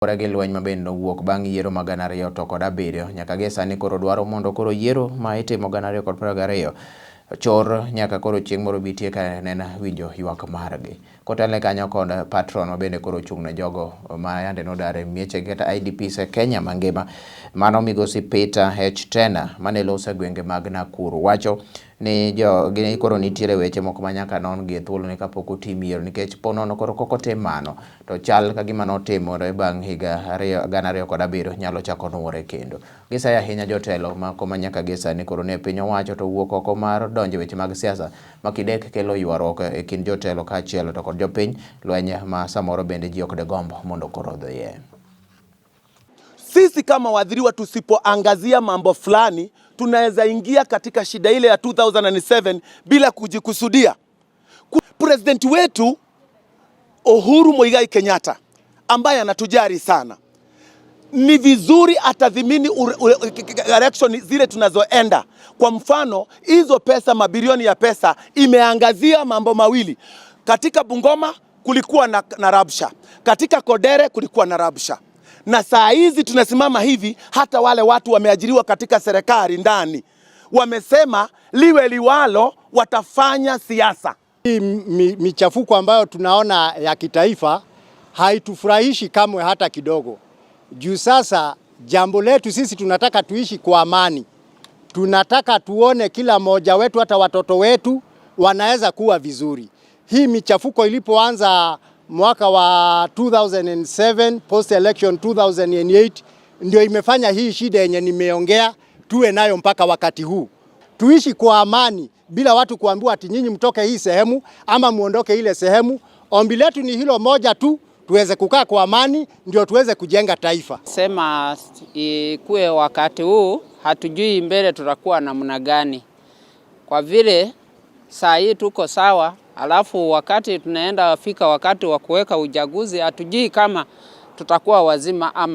Kaluwore gi lweny ma bende nowuok bang' yiero ma 2007 nyaka gie sani koro dwaro mondo koro yiero ma itimo 2022 chor nyaka koro chieng' moro bitie ka nena winjo ywak margi. Kotelne kanyo kod patron ma bende koro ochung' ne jogo ma yande nodar e miechegi kata IDPs e Kenya mangima. Mano migosi Peter H. Tena mane loso e gwenge mag Nakuru wacho ni jo gi koro nitiere weche moko ma nyaka non gi e thuoloni kapok otim yiero nikech po nono koro kok otim mano to chal ka gima notimore bang' higa 2007 nyalo chako nuore kendo. Gisayo ahinya jotelo mako ma nyaka gie sani koro nie piny owacho to wuok oko mar donjo e weche mag siasa ma kidek kelo ywaruok e kind jotelo kaachiel to kod jopiny, lweny ma samoro bende ji ok degomb mondo koro odhiye. Sisi kama waadhiriwa tusipoangazia mambo fulani, tunaweza ingia katika shida ile ya 2007 bila kujikusudia. President wetu Uhuru Muigai Kenyatta ambaye anatujali sana, ni vizuri atathimini direction zile tunazoenda. Kwa mfano, hizo pesa, mabilioni ya pesa imeangazia mambo mawili. Katika Bungoma kulikuwa na rabsha, katika Kodere kulikuwa na rabsha, na saa hizi tunasimama hivi, hata wale watu wameajiriwa katika serikali ndani wamesema liwe liwalo, watafanya siasa. Hii michafuko ambayo tunaona ya kitaifa haitufurahishi kamwe hata kidogo. Juu sasa jambo letu sisi tunataka tuishi kwa amani, tunataka tuone kila mmoja wetu, hata watoto wetu wanaweza kuwa vizuri. Hii michafuko ilipoanza mwaka wa 2007 post election 2008 ndio imefanya hii shida yenye nimeongea tuwe nayo mpaka wakati huu. Tuishi kwa amani bila watu kuambiwa ati nyinyi mtoke hii sehemu ama muondoke ile sehemu. Ombi letu ni hilo moja tu, tuweze kukaa kwa amani ndio tuweze kujenga taifa. Sema ikuwe wakati huu hatujui mbele tutakuwa namna gani, kwa vile saa hii tuko sawa, alafu wakati tunaenda fika wakati wa kuweka uchaguzi hatujui kama tutakuwa wazima ama